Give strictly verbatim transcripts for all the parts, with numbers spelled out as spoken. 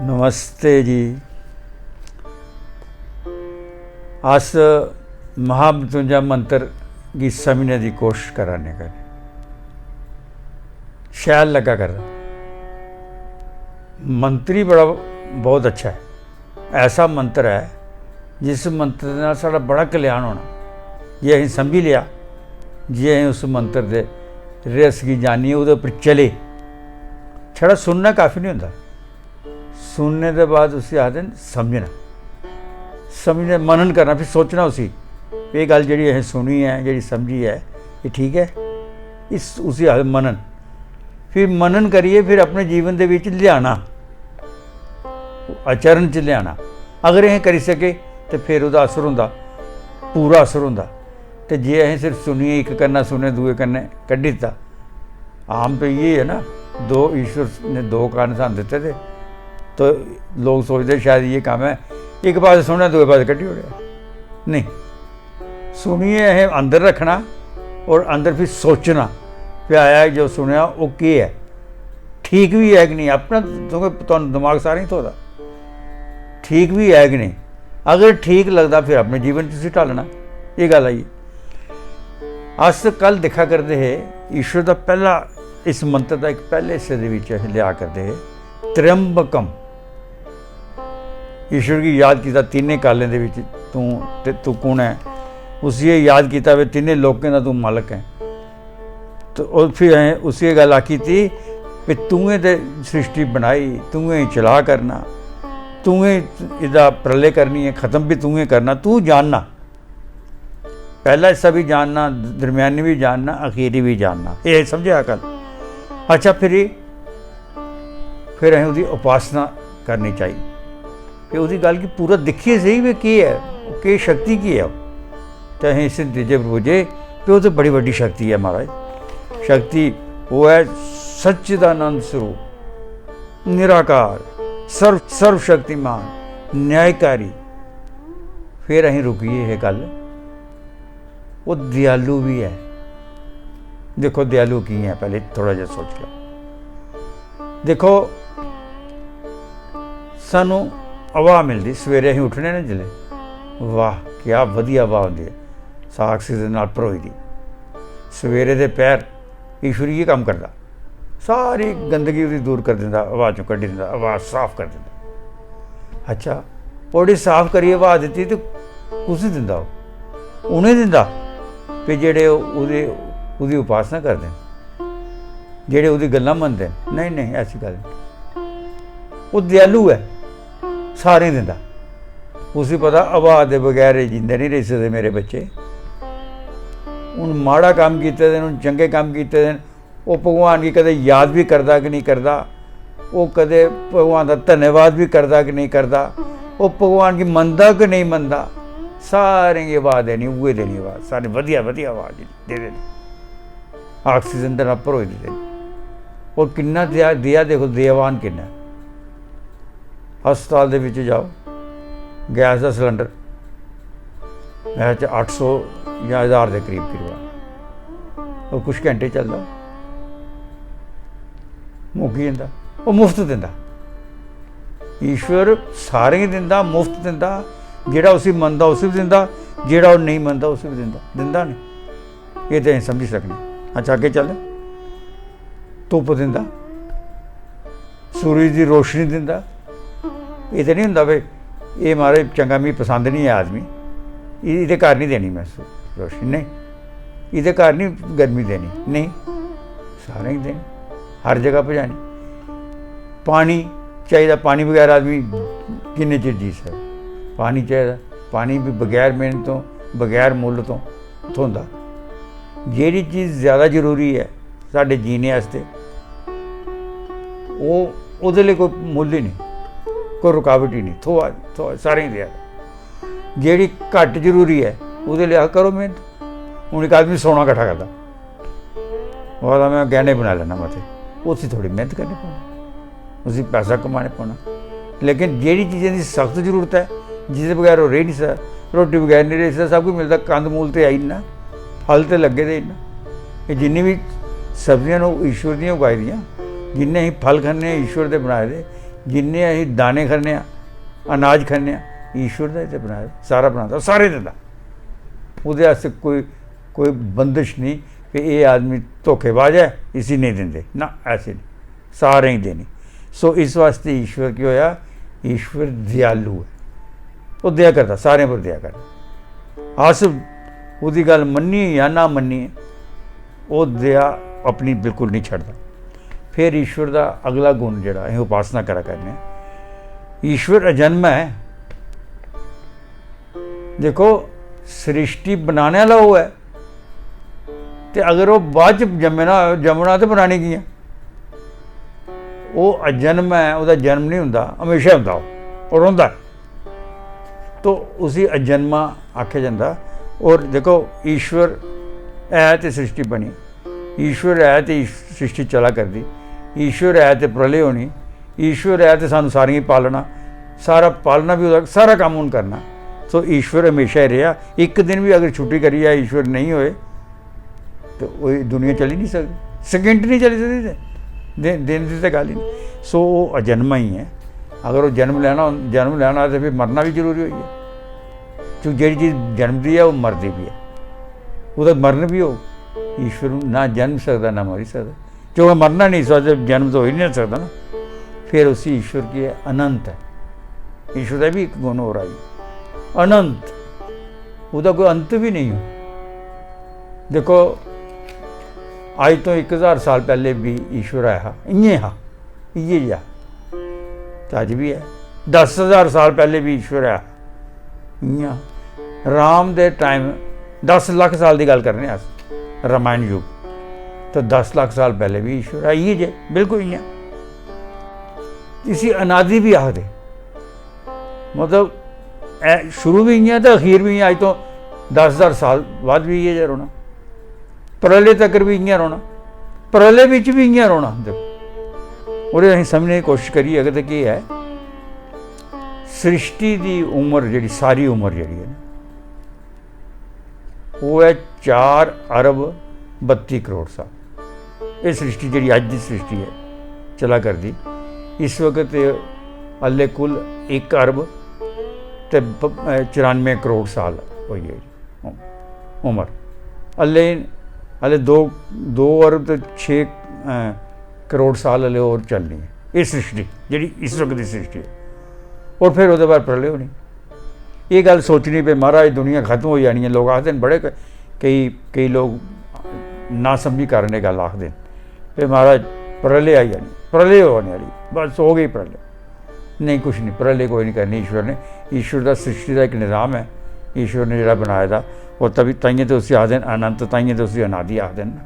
नमस्ते जी। अस महामृत्युंजय मंत्र गी समझने दी कोशश करा ने कन्नै शैल लग्गा करदा। मंत्र ही बड़ा, बहुत अच्छा ऐ। ऐसा मंत्र ऐ जिस मंत्र दे नाल साढ़ा बड़ा कल्याण होना। जे असें समझी लेआ, जे असें उस मंत्र दे रस गी जानियै ओह्दे उप्पर चले, छड़ा सुनना काफी निं होंदा। सुनने दे बाद उसी आखदे न समझना। समझने, मनन करना, फिर सोचना उसी, एह् गल्ल जेह्ड़ी असें सुनी ऐ, जेह्ड़ी समझी ऐ, एह् ठीक ऐ? इस, उसी आखदे मनन। फिर मनन करियै फिर अपने जीवन दे बिच लेआना, आचरण च लेआना। अगर असें करी सके ते फिर ओह्दा असर होंदा, पूरा असर होंदा। ते जे असें सिर्फ सुनियै, इक कन्नै सुने, दूए कन्नै कड्ढी दित्ता, आम ते इ'यै ऐ ना, दो, ईश्वर ने दो कान सानूं दित्ते दे, तो लोक सोचदे शायद इ'यै कम्म ऐ, इक पासै सुनेआ, दूए पासै कड्ढी ओड़ेआ। नेईं, सुनियै असें अंदर रक्खना और अंदर फ्ही सोचना, "प्याया जो सुनेआ ओह् केह् ऐ? ठीक बी ऐ कि नेईं?" अपना, क्योंकि तुहानूं दमाग सारें गी थ्होए दा, ठीक बी ऐ कि नेईं? अगर ठीक लगदा, फिर अपने जीवन च उसी ढालना। एह् गल्ल आई। अस कल दिक्खा करदे हे, ईश्वर दा पैह्ला, इस मंत्र दा इक पैह्ले हिस्से दे बिच अस लिआ करदे हे, त्र्यंबकम। ईश्वर गी याद कीता, तिन्ने कालें दे बिच तूं, ते तूं कु'न ऐ? उसी एह् याद कीता, "वे तिन्ने लोकें दा तूं मालक ऐ।" ते ओह्, फ्ही असें उसी एह् गल्ल आखी थी, "वे तूं गै ते सृष्टि बनाई, तूं गै चला करना, तूं गै एह्दा प्रलय करनी ऐ, खत्म बी तूं गै करना, तूं जानना।" पैह्ला हिस्सा बी जानना, दरम्यानी बी जानना, अखीरी बी जानना। एह् समझेआ कल? अच्छा, फिर, फिर असें ओह्दी उपासना करनी चाहिदी। कि ओह्दी गल्ल गी पूरा दिक्खियै सेही, वे केह् ऐ, केह् शक्ति केह् ऐ ओह्? ते असें इस नतीजे पर पुज्जे कि ओह् ते बड़ी बड्डी शक्ति ऐ, महाराज। शक्ति ओह् ऐ सच्चिदानंद स्वरूप, निराकार, सर्व, सर्वशक्तिमान, न्यायकारी। फिर असीं रुकी गे हे कल। ओह् दयालु बी ऐ। दिक्खो, दयालु की ऐ, पैह्ले थोह्ड़ा जेहा सोची लैओ। दिक्खो, सानूं हवा मिलदी, सवेरे असीं उट्ठने ना जिसलै, वाह, क्या बधिया हवा होंदी ऐ, सा-, आक्सीजन नाल भरोई दी। सवेरे दे पैह्र ईश्वर इ'यै कम्म करदा। सारी गंदगी ओह्दी दूर करी दिंदा, हवा चों कड्ढी दिंदा, हवा साफ करी दिंदा। अच्छा, ओह् जेह्ड़ी साफ करियै हवा दित्ती ते कुसी दिंदा ओह्? उ'नें दिंदा, ते जेह्ड़े ओह्दे, ओह्दी उपासना करदे न, जेह्ड़े ओह्दी गल्लां मनदे न। नेईं, नेईं, ऐसी गल्ल नेईं। ओह् दयालु ऐ, सारें गी दिंदा। उसी पता, हवा दे बगैर एह् जींदे निं रेही सकदे मेरे बच्चे। हून माड़ा कम्म कीते दे न, हून चंगे कम्म कीते दे न, ओह् भगवान गी कदें याद बी करदा कि नेईं करदा, ओह् कदें भगवान दा धन्यवाद बी करदा कि नेईं करदा, ओह् भगवान गी मनदा कि नेईं मनदा, सारें गी आवाज देनी, उ'ऐ देनी आवाज, सारें बधिया, बधिया आवाज देनी, आक्सीजन दे नाल भरोई दी देनी। और किन्ना देआ, देआ देखो, दयावान किन्ना ऐ। हस्पताल दे बिच जाओ, गैस दा सिलेंडर, में च अट्ठ सौ जां ज्हार दे करीब, करीब ऐ। ओह् कुछ घैंटे चलदा, मुक्की जंदा। ओह् मुफ्त दिंदा। ईश्वर सारें गी दिंदा, मुफ्त दिंदा। जेह्ड़ा उसी मनदा, उसी बी दिंदा, जेह्ड़ा ओह् नेईं मनदा, उसी बी दिंदा। दिंदा निं? एह् ते असीं समझी सकने। अच्छा, अग्गें चल। धुप्प दिंदा, सूरज दी रोशनी दिंदा। एह् ते निं होंदा भई, "एह्, महाराज, चंगा, मिगी पसंद निं ऐ आदमी, एह्, एह्दे घर निं देनी में सू-, रोशनी।" नेईं, "एह्दे घर निं गर्मी देनी।" नेईं, सारें गी देनी, हर जगह पजानी। पानी चाहिदा, पानी बगैर आदमी किन्ने चिर जी सकदा? पानी चाहिदा, पानी बी बगैर मेह्नत तो, बगैर मुल्ल तो थ्होंदा। जेह्ड़ी चीज ज्यादा जरूरी ऐ साढ़े जीने आस्तै, ओह्, ओह्दे लेई कोई मुल्ल ही निं, कोई रुकावट ही निं, थ्होआ, थ्होआ, सारें गी देआ। जेह्ड़ी घट्ट जरूरी ऐ, ओह्दे लेई आख, करो मेह्नत। हून इक आदमी सोना कट्ठा करदा, ओह् आखदा, "में गैह्ने बनाई लैन्ना मते।" उसी थोड़ी मेह्नत करनी पौनी, उसी पैसा कमाने पौना। लेकिन जेह्ड़ी चीजें दी सख्त जरूरत ऐ, जिसदे बगैर ओह् रेही निं सकदा, रोटी बगैर निं रेही सकदा, सब कुछ मिलदा, कंद मूल ते आई ना, फल ते लग्गे दे ना। एह् जिन्नी बी सब्जियां न, ओह् ईश्वर दियां उगाई दियां। जिन्ने असीं फल खन्ने आं, ईश्वर दे बनाए दे। जिन्ने असीं दाने खन्ने आं, अनाज खन्ने आं, ईश्वर ने ते बनाए दा, सारा बनांदा, सारे दिंदा। ओह्दे आस्तै कोई, कोई बंदश नेईं कि एह् आदमी धोखेबाज ऐ, इसी नेईं दिंदे। ना, ऐसे नेईं, सारें गी देनी। सो इस वास्तै ईश्वर केह् होएआ? ईश्वर दयालु ऐ, ओह् दया करदा, सारें पर दया करदा। अस ओह्दी गल्ल मन्नियै जां ना मन्नियै, ओह् दया अपनी बिल्कुल निं छड्डदा। फिर ईश्वर दा अगला गुण जेह्ड़ा असीं उपासना करा करने आं, ईश्वर अजन्मा ऐ। देखो, सृष्टि बनाने आह्ला ओह् ऐ, ते अगर ओह् बाद च जम्मे ना होऐ, जम्मना ते बनानी कि'यां? ओह् अजन्म ऐ, ओह्दा जन्म निं होंदा, म्हेशा होंदा ओह्, ओह् रौंह्दा ऐ। तो उसी अजन्मा आखेआ जंदा। और देखो, ईश्वर ऐ ते सृष्टि बनी, ईश्वर ऐ ते इस सृष्टि चला करदी, ईश्वर ऐ ते प्रलय होनी, ईश्वर ऐ ते सानूं सारें गी पालना, सारा पालना बी ओह्दा, सारा कम्म उन्न करना। सो ईश्वर म्हेशा ही रेहा। इक दिन बी अगर छुट्टी करियै ईश्वर नेईं होए, ते ओह् दुनिया चली निं सकदी, सैकंड निं चली सकदी। ते दिन, दिन दी ते गल्ल ही निं। सो ओह् अजन्मा ही ऐ। अगर ओह् जन्म लैना हों-, जन्म लैना ते फिर मरना बी जरूरी होई गेआ, क्योंकि जेह्ड़ी चीज जन्मदी ऐ, ओह् मरदी बी ऐ, ओह्दा मरण बी होग। ईश्वर ना जन्म सकदा, ना मरी सकदा, क्योंकि मरना निं, इस वास्तै जन्म तो होई निं सकदा ना। फिर उसी ईश्वर की अनंत ऐ। ईश्वर दा बी इक गुण होर आई, अनंत, ओह्दा कोई अंत बी नेईं हो। देखो, अज्ज तो इक हजार साल पैह्ले बी ईश्वर ऐ हा, इ'यां हा, इ'यै जेहा। ते अज्ज बी ऐ। दस हजार साल पैह्ले बी ईश्वर ऐ हा, इ'यां। राम दे टाइम, दस लक्ख साल दी गल्ल करने अस, रामायण युग, तो दस लक्ख साल पैह्ले बी ईश्वर ऐ, इ'यै जे, बिल्कुल इ'यां। इसी अनादि बी आखदे। मतलब, ऐ शुरू बी इ'यां ते अखीर बी इ'यां। अज्ज तो दस हजार साल बाद बी इ'यै जेहा रौह्ना, प्रलय तकर बी इ'यां रौह्ना, प्रलय बिच बी इ'यां रौह्ना। देखो, ओह्दे असें समझने दी कोशश करियै अगर ते केह् ऐ, सृष्टि दी उम्र जेह्ड़ी, सारी उम्र जेह्ड़ी ऐ ना, ओह् ऐ चार अरब बत्ती करोड़ साल। एह् सृष्टि जेह्ड़ी अज्ज दी सृष्टि ऐ चला करदी, इस वक्त हल्ले कुल इक अरब ते प-, अ, चरानुए करोड़ साल होई गे उम्र। हल्ले, हल्ले दो, दो अरब ते छे, अ, करोड़ साल हल्ले होर चलनी ऐ एह् सृष्टि, जेह्ड़ी इस वक्त दी सृष्टि ऐ। और फिर ओह्दे बाद प्रलय होनी। एह् गल्ल सोचनी भई महाराज दुनिया खत्म होई जानी ऐ, लोक आखदे न बड़े क-, केई, केई लोक नासमझी कारण एह् गल्ल आखदे न भई महाराज प्रलय आई जानी, प्रलय होने आह्ली, बस हो गई प्रलय। नेईं, कुछ निं, प्रलय कोई निं करनी। ईश्वर ने, ईश्वर दा सृष्टि दा इक निजाम ऐ, ईश्वर ने जेह्ड़ा बनाए दा, ओह् तभी, ताइयें ते उसी आखदे न अनंत, ताइयें ते उसी अनादि आखदे न।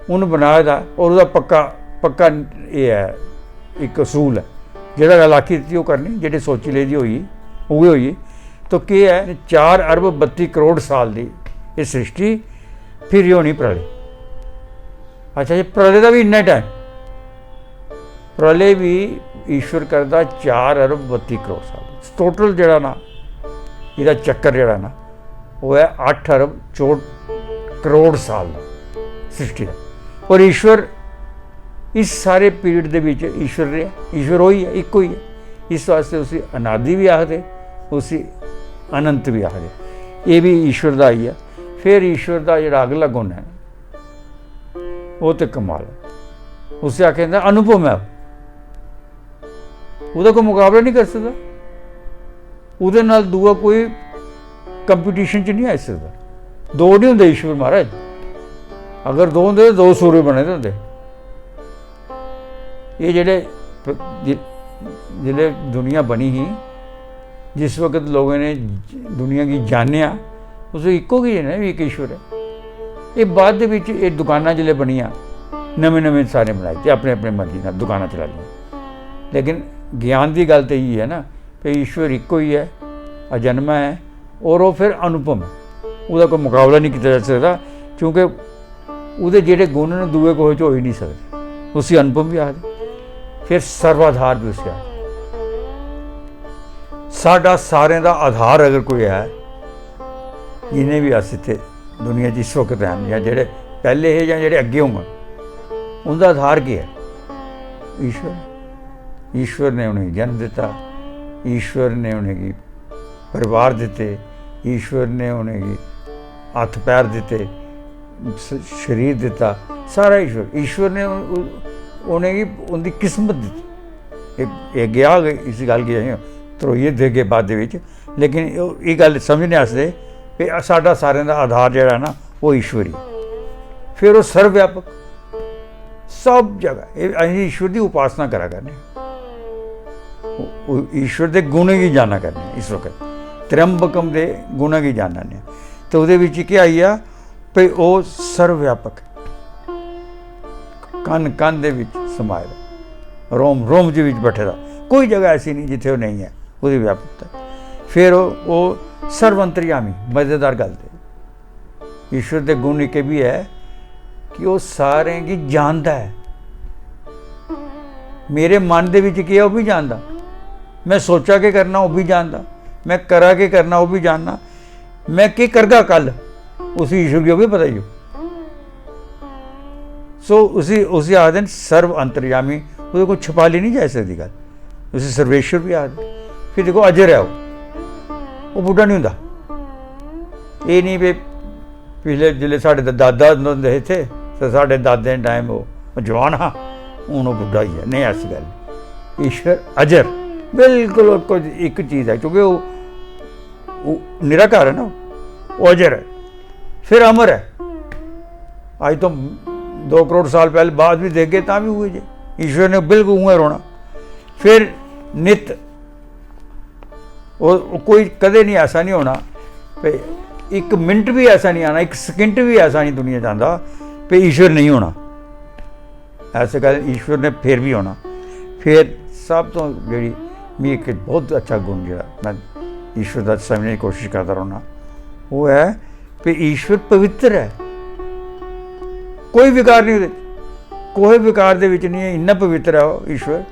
उन्न बनाए दा और ओह्दा पक्का, पक्का एह् ऐ, इक असूल ऐ। जेह्ड़ा गल्ल आखी दित्ती ओह् करनी, जेह्ड़ी सोची लेदी होई, उ'ऐ होई। तो केह् ऐ, चार अरब बत्ती करोड़ साल दी एह् सृष्टि, फिर एह् होनी प्रलय। अच्छा, एह् प्रलय दा बी इन्ना टाइम, प्रलय बी ईश्वर करदा चार अरब बत्ती करोड़ साल। टोटल जेह्ड़ा ना, एह्दा चक्कर जेह्ड़ा ना, ओह् ऐ अट्ठ अरब चौंह्ट करोड़ साल दा सृष्टि दा। और ईश्वर इस सारे पीरियड दे बिच ईश्वर रेहा, ईश्वर ओही ऐ, इक ओही ऐ। इस वास्तै उसी अनादि बी आखदे, उसी अनंत बी आखदे। एह् बी ईश्वर दा आई गेआ। फिर ईश्वर दा जेह्ड़ा अगला गुण ऐ, ओह् ते कमाल ऐ। उसी आखेआ जंदा अनुपम ऐ। ओह्दा कोई मुकाबला निं करी सकदा। ओह्दे नाल दूआ कोई कंपटीशन च निं आई सकदा। दो निं होंदे ईश्वर महाराज। अगर दो होंदे ते दो सूरज बने दे होंदे। एह् जेह्ड़े प-, जि-, जिसलै दुनिया बनी ही, जिस वक्त लोकें ने दुनिया गी जानेआ, उस इक्को गै जनेहा बी इक ईश्वर ऐ। एह् बाद दे बिच एह् दुकानां जिसलै बनियां, नमें-नमें सारें बनाई ते अपने-अपने मर्जी नाल दुकानां चलाई लेइयां। लेकिन ज्ञान दी गल्ल ते इ'यै ऐ ना, भई ईश्वर इक्को ही ऐ, अजन्मा ऐ, और ओह् फिर अनुपम ऐ। ओह्दा कोई मकाबला निं कीता जाई सकदा, क्योंकि ओह्दे जेह्ड़े गुण न, दूए कुसै च होई निं सकदे। उसी अनुपम बी आखदे, फिर सर्वाधार बी उसी आखदे। साढ़ा सारें दा आधार अगर कोई ऐ, जिन्ने बी अस इत्थै दुनिया च इस वक्त हैन, जां जेह्ड़े पैह्ले हे जां जेह्ड़े अग्गें होङन, उं'दा आधार केह् ऐ? ईश्वर। ईश्वर ने उ'नेंगी जन्म दित्ता, ईश्वर ने उ'नेंगी परिवार दित्ते, ईश्वर ने उ'नेंगी हत्थ पैर दित्ते, स-, शरीर दित्ता, सारा ईश्वर। ईश्वर ने उ-, उ-, उ'नेंगी उं'दी किस्मत दित्ती। एह्, एह् गेआ गै, इस गल्ल गी असें त्रोइयै देगे बाद दे बिच, लेकिन एह्, एह् गल्ल समझने आस्तै कि साढ़ा सारें दा आधार जेह्ड़ा ना, ओह् ईश्वर ही। फिर ओह् सर्वव्यापक, सब जगह, एह् असें ईश्वर दी उपासना करा करने। ओ-, ओ-, ईश्वर दे गुणें गी जाना करने इस वक्त, त्र्यंबकम दे गुणें गी जाना ने। ते ओह्दे बिच केह् आई गेआ भई ओह् सर्वव्यापक, कण कण दे बिच समाए दा, रोम रोम दे बिच बैठे दा, कोई जगह ऐसी नहीं जित्थै ओह् नहीं ऐ, ओह्दी व्यापकता। फिर ओह्, ओह् सर्व अंतर्यामी, मजेदार गल्ल ते ईश्वर दे गुण इक एह् बी ऐ कि ओह् सारें गी जानदा ऐ। मेरे मन दे बिच केह् ऐ, ओह् बी जानदा। में सोचा केह् करना, ओह् बी जानदा। में करा केह् करना, ओह् बी जानना। में केह् करगा कल, उसी ईश्वर गी ओह् बी पता ही हो। सो उसी, उसी आखदे न सर्व अंतर्यामी। ओह्दे कोल छपाली नहीं जाई सकदी गल्ल। उसी सर्वेश्वर बी आखदे। फिर दिक्खो, अजर ऐ ओह्, ओह् बुड्ढा नहीं होंदा। एह् नहीं भी पिछले, जिसले साढ़े दा-, दादा होंदे हे इत्थै, ते साढ़े दादे दे टाइम ओह्, ओह् जवान हा, हून ओह् बुड्ढा होई गेआ। नहीं, ऐसी गल्ल नहीं। ईश्वर अजर, बिल्कुल ओह् कोई इक चीज ऐ, क्योंकि ओह्, ओह् निराकार ऐ ना, ओह् अजर ऐ। फिर अमर ऐ। अज तो दो करोड़ साल पैह्ले बाद भी देखगे तां भी उ'ऐ जे। ईश्वर ने बिल्कुल उ'ऐ रौह्ना। फिर नित्य, ओह्, ओह् कोई कदें नहीं ऐसा नहीं होना, ते इक मिनट भी ऐसा नहीं आना, इक सकिंट भी ऐसा नहीं दुनिया च आंदा, ते ईश्वर नहीं होना। ऐसे कारण ईश्वर ने फिर भी होना। फिर सब तो जेह्ड़ी मिगी इक बहुत अच्छा गुण जेह्ड़ा मैं ईश्वर दा समझने दी कोशिश करदा रौह्ना, ओह् ऐ कि ईश्वर पवित्र ऐ, कोई विकार नहीं ओह्दे च, कोई विकार दे बिच नहीं ऐ, इन्ना पवित्र ऐ ओह् ईश्वर।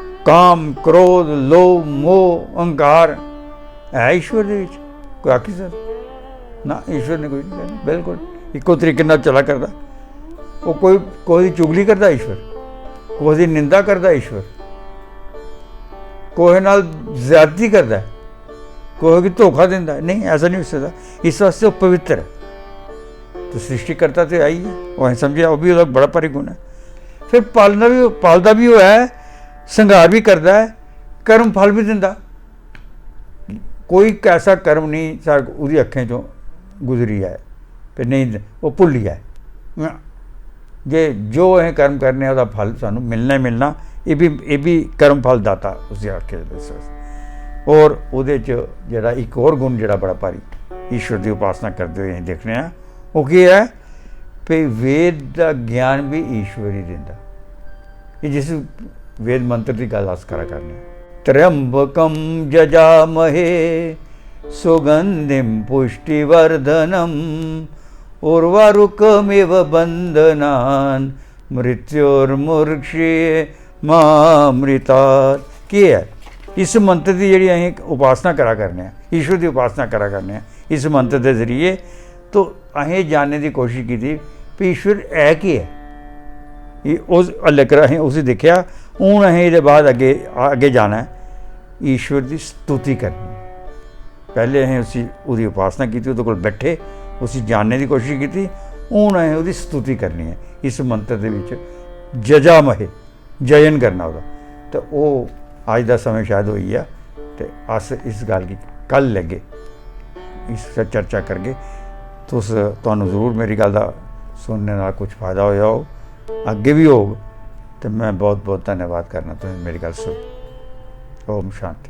काम, क्रोध, लोभ, मोह, अहंकार है ईश्वर दे बिच? कोई आखी सकदा? ना, ईश्वर ने कोई नहीं करना, बिल्कुल इक्को तरीके नाल चला करदा। ओह् कोई, कोई दी चुगली करदा ईश्वर, कोई दी निंदा करदा ईश्वर, कोई नाल ज्यादती करदा है, कोई गी धोखा दिंदा है? नहीं, ऐसा नहीं हो सकदा। इस वास्ते ओह् पवित्र ऐ। तो सृष्टिकर्ता ते आई है, ओह् असें समझेआ, ओह् भी ओह्दा बड़ा भारी गुण ऐ। फिर पालदा भी, पालदा भी ओह् ऐ, संघार भी करदा ऐ, कर्म फल भी दिंदा। कोई ऐसा कर्म नहीं साढ़े, ओह्दी अक्खें चों गुजरी जाए, ते नहीं, ओह् भुल्ली जाए। जे जो असें कर्म करने, ओह्दा फल सानूं मिलना ही मिलना। एह् बी, एह् बी कर्म फल दाता उसी आखेआ जंदा। और ओह्दे च जेह्ड़ा इक होर गुण जेह्ड़ा बड़ा भारी ईश्वर दी उपासना करदे होई असें दिक्खने आं, ओह् केह् ऐ? भई वेद दा ज्ञान बी ईश्वर ही दिंदा। एह् जिस वेद मंत्र दी गल्ल अस करा करने आं, "त्र्यंबकम जजामहे सुगंधिम पुष्टिवर्धनम उर्वारुकमिव बंधनान मृत्योर्मुक्षे मामृतात्।" केह् ऐ? इस मंत्र दी जेह्ड़ी असें उपासना करा करने आं, ईश्वर दी उपासना करा करने आं इस मंत्र दे जरिए, तो असें एह् जानने दी कोशिश कीती भी ईश्वर ऐ केह् ऐ। एह् उस हल्ले कर असें उसी दिक्खेआ। हून असें एह्दे बाद अग्गें, अग्गें जाना ऐ, ईश्वर दी स्तुति करनी। पैह्लें असें उसी, ओह्दी उपासना कीती, ओह्दे कोल बैठे, उसी जानने दी कोशिश कीती। हून असें ओह्दी स्तुति करनी ऐ। इस मंत्र दे बिच जजामहे, जयन करना ओह्दा। ते ओह् अज्ज दा समें शायद होई गेआ, ते अस इस गल्ल गी कल लैगे, इस पर चर्चा करगे। तुस, तुहानू जरूर मेरी गल्ल दा सुनने दा कुछ फायदा होया होग, अग्गें बी होग, ते मैं बहुत बहुत धन्यवाद करना तुसें मेरी गल्ल सुनी। ओम शांति।